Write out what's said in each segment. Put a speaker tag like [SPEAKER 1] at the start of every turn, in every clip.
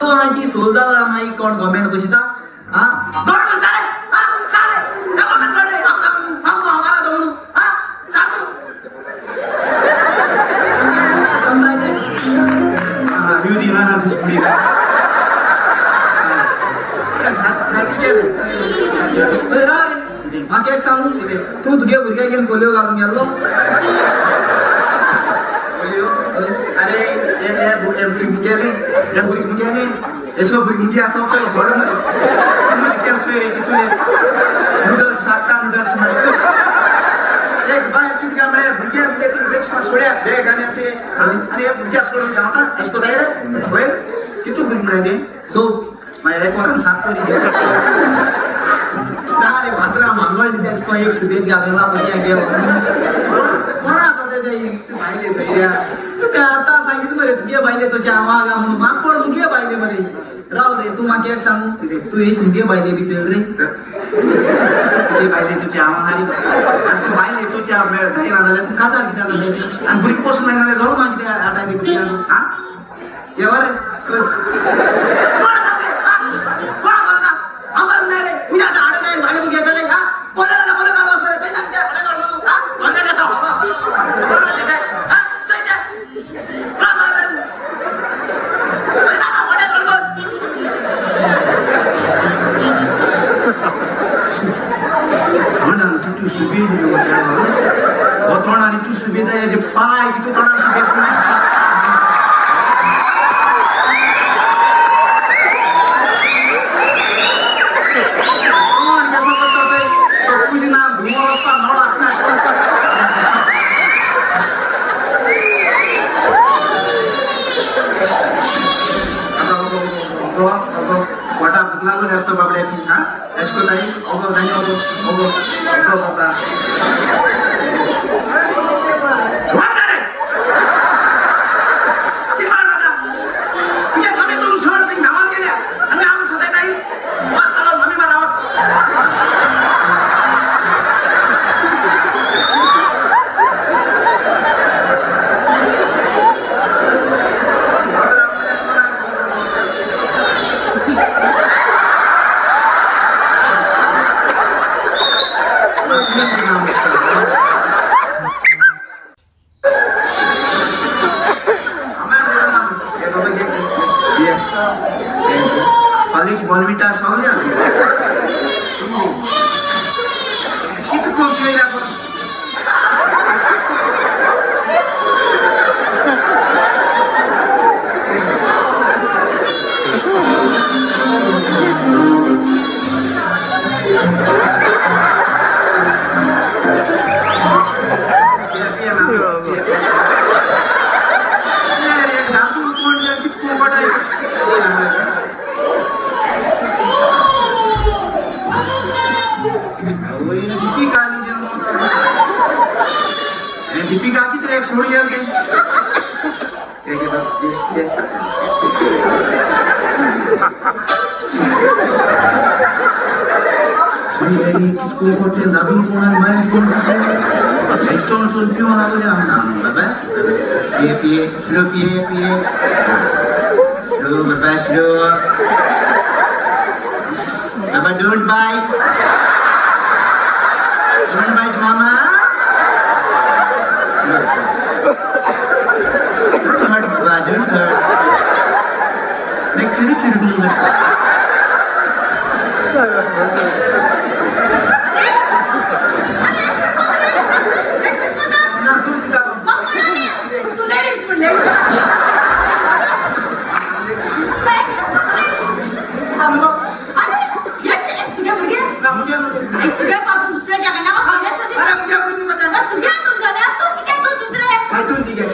[SPEAKER 1] तूं सोल जाला मागीर कोण गव्हर्मेंट बसयता. हां गव्हर्मेंट बसता रे. हां सारे गव्हर्मेंट कोण रे हांव सांगू हांव हमारा दवरू. हां सांगू समजाय ते
[SPEAKER 2] युदी ना ना तुझी कुडी
[SPEAKER 1] सारकी केलें रे. म्हाका एक सांगू तूं तुगे भुरग्याक घेवन कोलयो घालून गेल्लो.
[SPEAKER 2] अरे भुरगीं मुगेले हे भुरगीं मुगेले एसो भुरगीं मुगे आसता पळय व्हड मरे केस रे कितून नुडल्स सारता नुडल्स मरे एक बायल कितें काय म्हळ्यार भुरग्या मुगे ती रिक्षा सोड्या बेगान्याचे आनी हे भुरग्या सोडून धांवता अशें कोताय रे पळय कितू भुरगीं म्हळ्यार ते
[SPEAKER 1] सो
[SPEAKER 2] मागीर एक वरान सात करी
[SPEAKER 1] ना रे वाजरा मांगोळ दिता एक सुबेज घालून पळय गे कोण आसा ते
[SPEAKER 2] भायले चोया
[SPEAKER 1] तुका आतां सांगितलें मरे तुगे बायले तुज्या हांव म्हणून म्हाका कोण मुगे बायले मरे. राव रे तूं म्हाका एक सांगू तूं येश मुगे बायले बी चल रे.
[SPEAKER 2] तुगे बायलेचो च्या हांव हारी तूं बायलेचो च्या मेळ जायना जाल्यार
[SPEAKER 1] तूं काजार कित्याक जालें
[SPEAKER 2] आनी भुरगीं पोसून जायना जाल्यार
[SPEAKER 1] जरूर म्हाका कितें आटायलें भुरग्यांक. आं येवा रे
[SPEAKER 2] पाय कितू तोंडान सुबेज
[SPEAKER 1] कोण कसो करता थंय तो कुजिनान धुंवर वचपाक नळ आसना अशें
[SPEAKER 2] अगो अगो पोटा भूक लागून आसता बाबड्याची. हां अशें कोताय अगो जाय अगो अगो अगो बाबा Alex Bonvita सोगल्या कितको केला दीपिका की तरह एक छोड़ Gaya Don't bite. Don't bite, mama. Don't hurt, Baba, don't hurt. Make chiri chiri gulu basta.
[SPEAKER 3] तू लेडीज म्हणले. तुगे बाबू दुसऱ्या जगाना
[SPEAKER 2] अरे मुगे भुरगीं
[SPEAKER 3] तुगे तूं जाल्यार तूं कितें तूं तितरे
[SPEAKER 2] हातून तिगे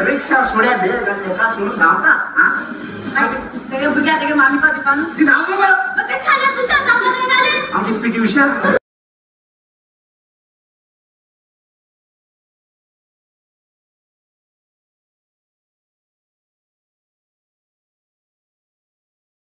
[SPEAKER 2] रिक्षा सोड्या बेळ एका सोडून धांवता.
[SPEAKER 3] तेगे भुरग्या तेगे मामी तो दिता न्हू
[SPEAKER 2] ती धांवलो
[SPEAKER 3] ते छान तुझ्या धांवलो
[SPEAKER 2] आमची पी टी उषा.